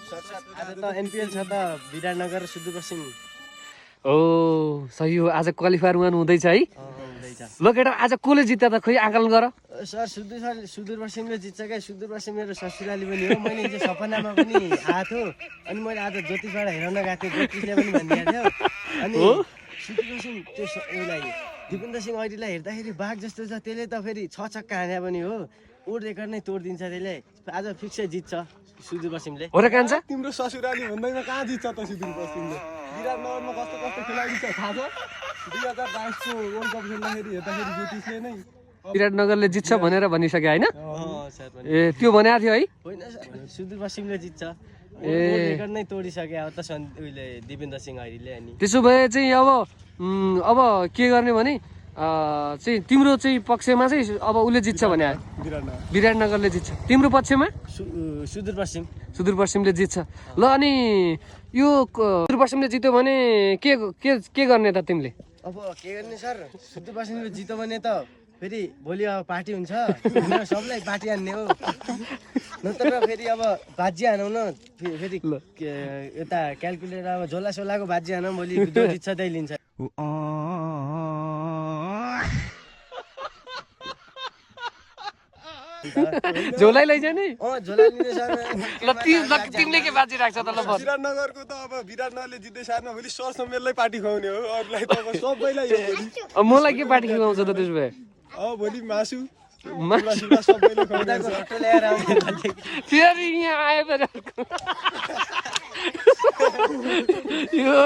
आज त एनपिएल छ त विराटनगर सुदूरपश्चिम ओ सही हो आज क्वालिफायर वान हुँदैछ है हुँदैछ। ल केटा आज कसले जित्यो त खोइ आकलन गर सर सुदूरपश्चिमले जित्छ क्या। सुदूरपश्चिम मेरो ससुराली पनि हो। मैले हिजो सपनामा पनि आएको थियो अनि मैले आज ज्योतिषबाट हेराउन गएको थिएँ। ज्योतिषले पनि भनिदिएको थियो अनि सुदूरपश्चिम त्यो उसलाई दिपेन्द्र सिंह ऐरीलाई हेर्दाखेरि बाघ जस्तो छ। त्यसले त फेरि 6 छक्का हाने पनि हो। वर्ल्ड रेकर्ड नै तोडिदिन्छ त्यसले। आज फिक्सै जित्छ सुदूरपश्चिमले। हो र कान्छ तिम्रो ससुराली भन्दैमा कहाँ जित्छ त सुदूरपश्चिमले? विराटनगरमा कस्तो कस्तो खेलाडी छ थाहा छ? 2022 को वर्ल्ड कप खेल्दाखेरि हेर्दाखेरि ज्योतिषले नै विराटनगरले जित्छ भनेर भनिसक्यो होइन सर पनि ए त्यो भनेको थियो है होइन सर सुदूरपश्चिमले जित्छ। वर्ल्ड रेकर्ड नै तोडिसक्यो अब त उहिले दिपेन्द्र सिंह ऐरीले। अनि त्यसो भए चाहिँ अब के गर्ने भने चाहिँ तिम्रो चाहिँ पक्षमा चाहिँ अब उसले जित्छ भने विराटनगरले जित्छ। तिम्रो पक्षमा सुदूरपश्चिमले जित्छ। ल अनि यो सुदूरपश्चिमले जित्यो भने के गर्ने त तिमीले? अब के गर्ने सर सुदूरपश्चिमले जित्यो भने त फेरि भोलि अब पार्टी हुन्छ। सबलाई पार्टी हान्ने हो। नत्र फेरि अब बाजी हानौँ न फेरि यता क्यालकुलेटर अब झोला सोलाको बाजी हानौँ। भोलि जो जित्छ त्यही लिन्छ। झोलै लैजाने झोला लिने सर। ल तिमीले के बाजी राख्छ त ल बस विराटनगरको त अब विराटनगरले जित्दै साथमा भोलि सर समेतलाई पार्टी खुवाउने हो। अरूलाई त अब सबैलाई हो भोलि। अब मलाई के पार्टी खुवाउँछ त त्यसो भए? अब भोलि मासु मासु सबैलाई खुवाउने उताको होटल ल्याएर आउने। फेरि यहाँ आयो फेरि अर्को। यो